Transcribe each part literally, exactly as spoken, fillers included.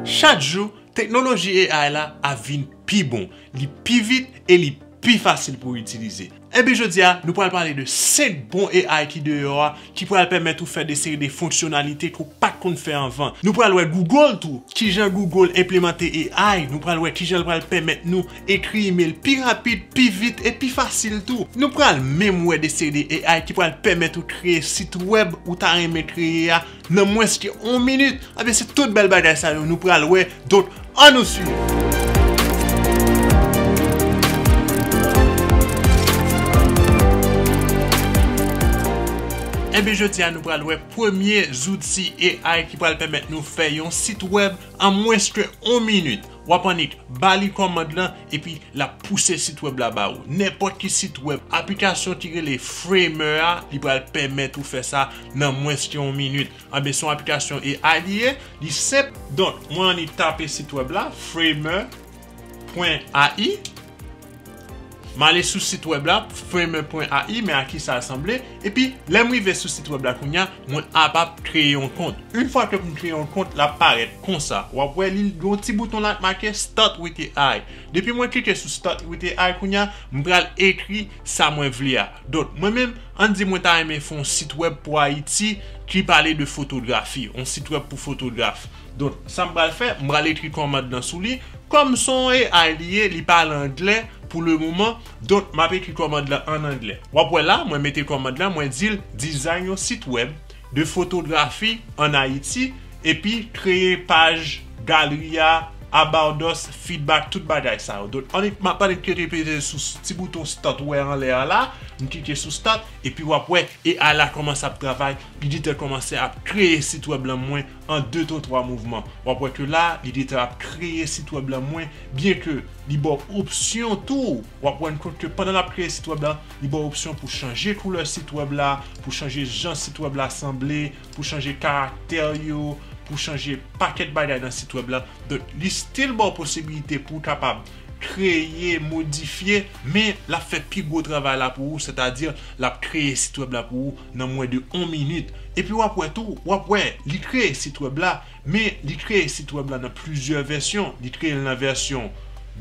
Chak jou, teknoloji A I la ap vin pi bon, li pi vit e li pi fasil pou itilize. Ebyen, jodi a, nou pral pale de senk bon A I ki deyò a, ki pral pèmèt ou fè de seri de fonksyonalite ke w pa t konn fè anvan. Nou pral wè Google tou, kijan Google enplimante A I, nou pral wè kijan l pral pèmèt nou ekri imèl pi rapid, pi vit e pi fasil tou. Nou pral menm wè de seri de A I ki pral pèmèt ou kreye sit wèb ou ta renmen kreye a nan mwens ke yon minit. Ebyen, se tout bèl bagay sa yo nou pral wè. Donk, ann nou swiv. Ebyen, jodi a, nou pral wè premye zouti A I ki pral pèmèt nou fè yon sit wèb an mwens ke yon minit. W ap annik ba li kòmand lan, epi l ap pouse sit wèb la ba ou. Nenpòt ki sit wèb, aplikasyon ki rele Framer a, li pral pèmèt ou fè sa nan mwens ke yon minit. Anben, se yon aplikasyon A I li ye, li senp. Donk, mwen annik tape sit wèb la, framer pwen A I. M ale sou sit wèb la, framer pwen A I, men a ki sa l sanble. Epi, lè m rive sou sit wèb la kounye a, mwen ap ap kreye yon kont. Yon fwa ke m kreye yon kont, l ap parèt konsa. W ap wè li gen yon ti bouton la k make Start with A I. Depi mwen klike sou Start with A I kounye a, m pral ekri sa mwen vle a. Donk, mwen menm, ann di mwen ta renmen fè yon sit wèb pou Ayiti ki pale de fotografi, yon sit wèb pou fotograf. Donk, sa m pral fè, m pral ekri kòmand lan sou li. Kòm se yon A I li ye, li pale anglè pou le moman. Donk, m ap ekri kòmand lan an anglè. W ap wè la, mwen mete kòmand lan, mwen di l design yon sit wèb de fotografi an Ayiti, epi kreye paj galri a, About Us, feedback, tout bagay sa yo. Donk, annik, m ap annik klike sou ti bouton Start ou wè anlè a la, m klike sou Start, epi w ap wè A I la kòmanse ap travay, li gentan kòmanse ap kreye sit wèb lan mwen an de to twa mouvman. W ap wè ke la, li gentan ap kreye sit wèb lan mwen, byen ke li ba w opsyon tou. W ap rann kont ke pandan l ap kreye sit wèb la, li ba w opsyon pou chanje koulè sit wèb la, pou chanje jan sit wèb la sanble, pou chanje karaktè yo, pou chanje pakèt bagay nan sit wèb la. Donk, li still ba w posibilite pou w kapab kreye, modifye, men l ap fè pi gwo travay la pou ou, sètadi l ap kreye sit wèb la pou ou nan mwen de yon minit. Epi w ap wè tou, w ap wè, li kreye sit wèb la, men li kreye sit wèb la nan plizyè vèsyon. Li kreye l nan vèsyon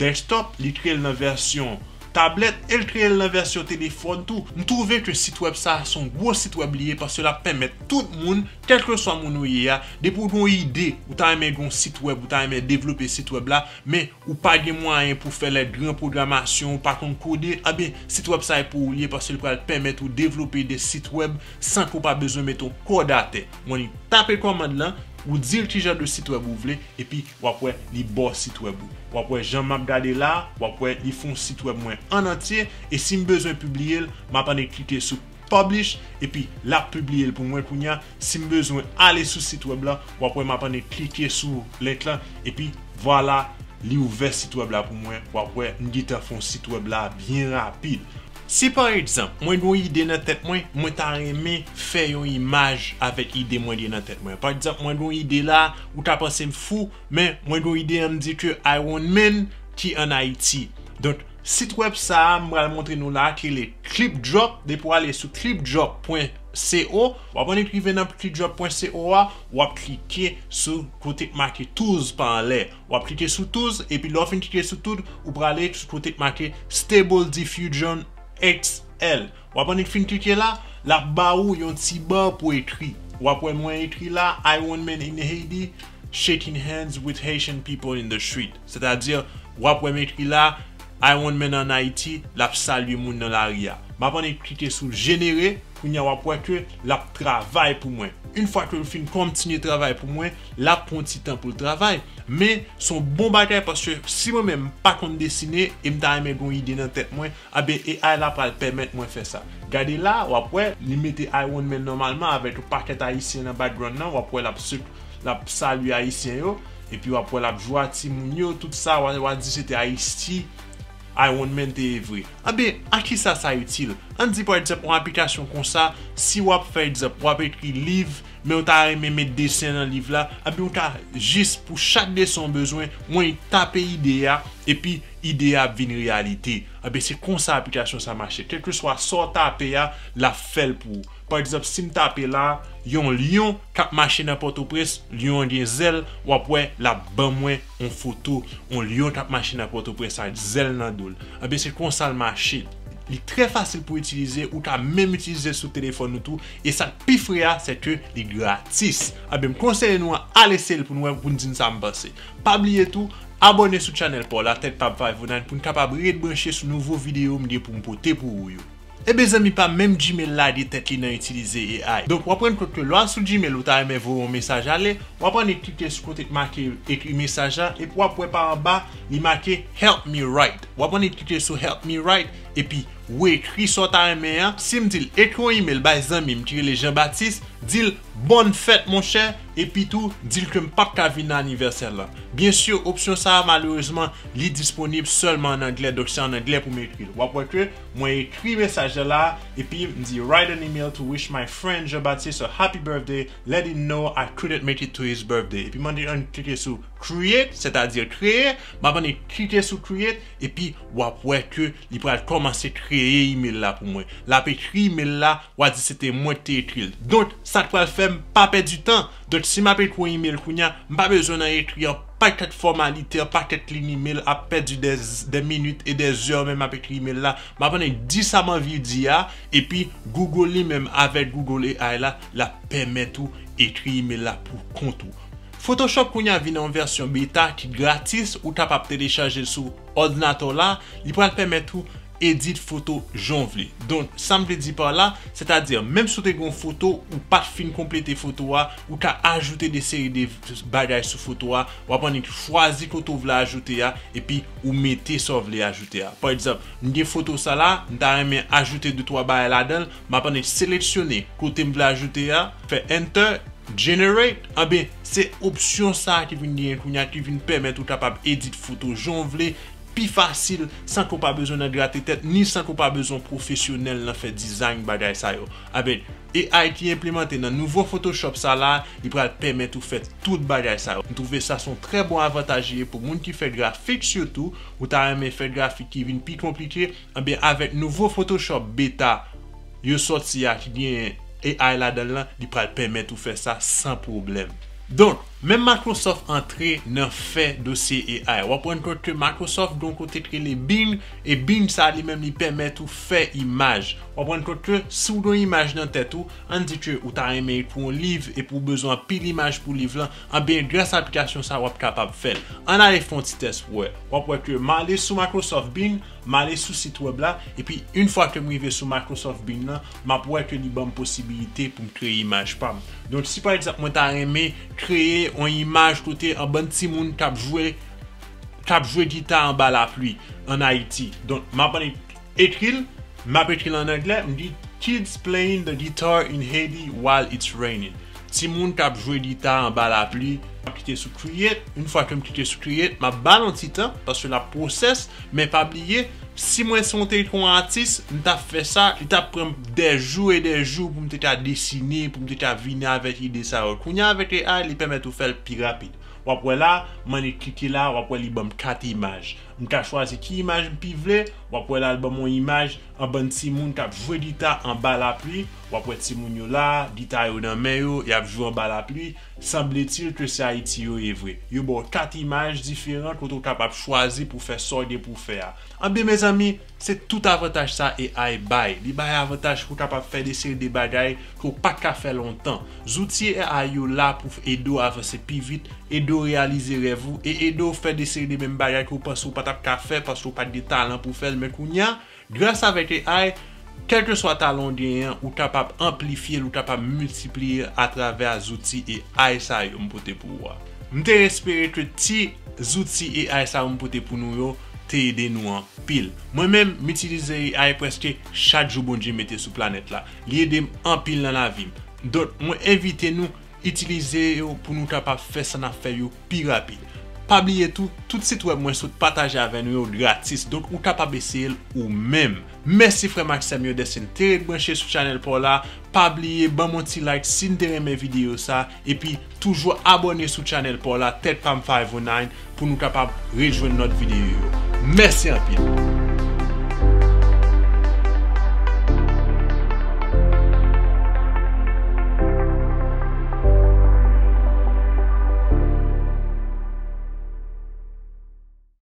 desktop, li kreye l nan vèsyon tablèt, e l kreye l nan vèsyon telefòn tou. M twouve ke sit wèb sa a se yon gwo sit wèb li ye, paske l ap pèmèt tout moun, kèlkeswa moun ou ye a, depi w gen yon ide, ou ta renmen gen yon sit wèb, ou ta renmen devlope sit wèb la, men ou pa gen mwayen pou fè lè gran pwogramasyon, ou pa konn kode, ebyen, sit wèb sa a pou ou li ye, paske l pral pèmèt ou devlope de sit wèb san ke w pa bezwen mete yon kòd atè. Mwen, li tape kòmand lan, ou di l ki jan de sit wèb ou vle, epi w ap wè li ba w sit wèb ou. W ap wè jan m ap gade la, w ap wè li fè yon sit wèb mwen an antye, e si m bezwen pibliye l, m ap annik klike sou publish, epi l ap pibliye l pou mwen kounye a. Si m bezwen ale sou sit wèb la, w ap wè m ap annik klike sou link lan, epi vwala, li ouvè sit wèb la pou mwen. W ap wè m gentan fè yon sit wèb la byen rapid. Si pa egzanp, mwen gen yon ide nan tèt mwen, mwen ta renmen fè yon imaj avèk ide mwen gen nan tèt mwen. Pa egzanp, mwen gen yon ide la, ou ta panse m fou, men mwen gen yon ide an, m di ke Iron Man ki an Ayiti. Donk, sit wèb sa a, m pral montre nou la, ki rele Clip Drop. Depi w ale sou clip drop pwen co, w ap annik rive nan clip drop pwen co a, w ap klike sou kote k make tools pa anlè. W ap klike sou tools, epi lè w fin klike sou tools, ou prale sou kote k make Stable Diffusion X L. W ap annik fin klike la, l ap ba ou yon ti ba pou ekri. W ap wè mwen ekri la, Iron Man in Haiti, shaking hands with Haitian people in the street. Sètadi, w ap wè m ekri la, Iron Man an Ayiti, l ap salye moun nan lari a. M ap annik klike sou jenere, kounye a w ap wè ke l ap travay pou mwen. Yon fwa ke l fin kontinye travay pou mwen, l ap pran ti tan pou l travay. Men, se yon bon bagay paske si mwen menm m pa konn desine e m ta renmen gen yon ide nan tèt mwen, ebyen, A I la pral pèmèt mwen fè sa. Gade la, w ap wè, li mete Iron Man nòmalman avèk yon pakèt Ayisyen nan background nan, w ap wè l ap sou, l ap salye Ayisyen yo, epi w ap wè l ap jwe ak timoun yo, tout sa, w a, w a di se te Ayiti, Iron Man te ye vre. Ebyen, a ki sa sa itil? Ann di pa egzanp yon aplikasyon konsa, si w ap fè egzanp, w ap ekri liv, men w ta renmen met desen nan liv la, ebyen w ta jis pou chak desen w bezwen, mwen tape ide a, epi ide a ap vin reyalite. Ebyen se konsa aplikasyon sa mache. Kèlkeswa sa w tape a, l ap fè l pou ou. Pa egzanp, si m tape la, yon lyon k ap mache nan Pòtoprens, lyon an gen zèl, w ap wè l ap ban mwen yon foto, yon lyon k ap mache nan Pòtoprens ak zèl nan do l. Ebyen se konsa l mache. Li trè fasil pou itilize, ou ka menm itilize sou telefòn ou tou, e sa k pi fre a, se ke li gratis. Ebyen m konseye nou al eseye l pou nou wè, pou n di n sa m panse. Pa bliye tou, abòne sou chanèl pa w la, Tèt Pab Five oh nine, pou n kapab ret branche sou nouvo videyo m gen pou m pote pou ou yo. Ebyen zanmi pa m, menm Gmail la de tèt li nan itilize A I. Donk w ap rann kont ke lè w al sou Gmail ou ta renmen voye yon mesaj ale, w ap annik klike sou kote k make ekri mesaj la, epi w ap wè pa anba li make Help me write. W ap annik klike sou Help me write, epi ou ekri sa w ta renmen an. Si m di l ekri yon imèl bay zanmi m ki rele Jean Baptiste, di l bòn fèt monchè, epi tou di l ke m p ap ka vin nan anivèsè l lan. Byen si, opsyon sa a malerezman li disponib sèlman an anglè, donk se an anglè pou m ekri l. W ap wè ke mwen ekri mesaj la la, epi m di write an email to wish my friend Jean Baptiste a happy birthday, let him know I couldn't make it to his birthday. Epi m annik klike sou create, sètadi kreye, m ap annik klike sou create, epi w ap wè ke li pral kòmanse kreye imèl la pou mwen. L ap ekri imèl la, w a di se te mwen ki te ekri l. Donk, sa k pral fè m pa pèdi tan. Donk, si m ap ekri yon imèl kounye a, m pa bezwen nan ekri yon pakèt fòmalite, yon pakèt liy imèl, ap pèdi dè, dè minit e dè zè menm ap ekri imèl la. M ap annik di sa m anvi di a, epi Google li menm avèk Google A I la, l ap pèmèt ou ekri imèl la pou kont ou. Photoshop kounye a vin yon vèsyon beta ki gratis, ou kapab telechaje l sou òdinatè w la, li pral pèmèt ou edit foto jan w vle. Donk, sa m vle di pa la, sètadi, menm si w te gen yon foto, ou pa t fin konplete foto a, ou ka ajoute de seri de bagay sou foto a, w ap annik chwazi kote w vle ajoute a, epi ou mete sa w vle ajoute a. Pa egzanp, m gen foto sa la, m ta renmen ajoute de twa bagay ladan l, m ap annik seleksyone kote m vle ajoute a, fè enter, generate, anben, se opsyon sa a ki vin genyen kounye a, ki vin pèmèt ou kapab edit foto jan w vle, pi fasil, san ke w pa bezwen nan grate tèt, ni san ke w pa bezwen pwofesyonèl nan fè design bagay sa yo. Anben, A I ki enplimante nan nouvo Photoshop sa la, li pral pèmèt ou fè tout bagay sa yo. M twouve sa se yon trè bon avantaj li ye pou moun ki fè grafik, sitou, ou ta renmen fè grafik ki vin pi konplike, anben, avèk nouvo Photoshop beta, yo sòti a ki gen A I ladan l lan, li pral pèmèt ou fè sa san pwoblèm. Donk, menm Microsoft antre nan fè dosye A I. W ap rann kont ke Microsoft gen yon kote k rele Bing, e Bing sa li menm li pèmèt ou fè imaj. W ap rann kont ke si w gen yon imaj nan tèt ou, ann di ke ou ta renmen ekri yon liv epi w bezwen anpil imaj pou liv lan, anben gras a aplikasyon sa w ap kapab fè l. Ann ale fè yon ti tès pou wè. W ap wè ke m ale sou Microsoft Bing, m ale sou sit wèb la, epi yon fwa ke m rive sou Microsoft Bing lan, m ap wè ke li ban m posibilite pou m kreye imaj pa m. Donk, si pa egzanp, mwen ta renmen kreye yon imaj kote yon bann timoun k ap jwe, k ap jwe gita anba lapli ann Ayiti. Donk, m ap annik ekri l, m ap ekri l ann anglè, m di, Kids playing the guitar in Haiti while it's raining. Timoun k ap jwe gita anba lapli. M ap klike sou create. Yon fwa ke m klike sou create, m ap ba l yon ti tan, paske l ap pwosès, men pa bliye, si mwen se yon te yon atis, m t ap fè sa, li t ap pran m dè jou e dè jou pou m te ka desine, pou m te ka vini avèk ide sa yo. Kounye a avèk A I, li pèmèt ou fè l pi rapid. W ap wè la, m annik klike la, w ap wè li ban m kat imaj. M ka chwazi ki imaj m pi vle, w ap wè la l ban m yon imaj, yon bann timoun k ap jwe gita anba lapli, w ap wè timoun yo la, gita yo nan men yo, y ap jwe anba lapli, sanbletil ke se Ayiti yo ye vre. Yo ba w kat imaj diferan kote w kapab chwazi pou fè sa w gen pou w fè a. Anben mezanmi, se tout avantaj sa A I bay. Li bay avantaj pou w kapab fè de seri de bagay ke w pa t ka fè lontan. Zouti A I yo la pou ede w avanse pi vit, ede w reyalize rèv ou, e ede w fè de seri de menm bagay ke w panse w pa t ap ka fè paske w pa t gen talan pou w fè l. Men kounye a, gras avèk A I, kèlkeswa talan w genyen an, ou kapab anplifye l, ou kapab miltipliye l atravè zouti A I sa yo m pote pou ou a. M te espere ke ti zouti A I sa yo m pote pou nou yo te ede nou anpil. Mwen menm, m itilize A I prèske chak jou Bondye mete sou planèt la. Li ede m anpil nan lavi m. Donk, mwen envite nou itilize yo pou nou kapab fè sa n ap fè yo pi rapid. Pa bliye tou, tout sit wèb mwen sot pataje avè nou yo gratis, donk ou kapab eseye l ou menm. Mèsi frè m ak sè m yo dèske n te ret branche sou chanèl pa w la. Pa bliye ban m yon ti like si n te renmen videyo sa, epi toujou abòne sou chanèl pa w la, Tèt Pa M five oh nine, pou nou kapab rejwenn lòt videyo yo. Mèsi anpil.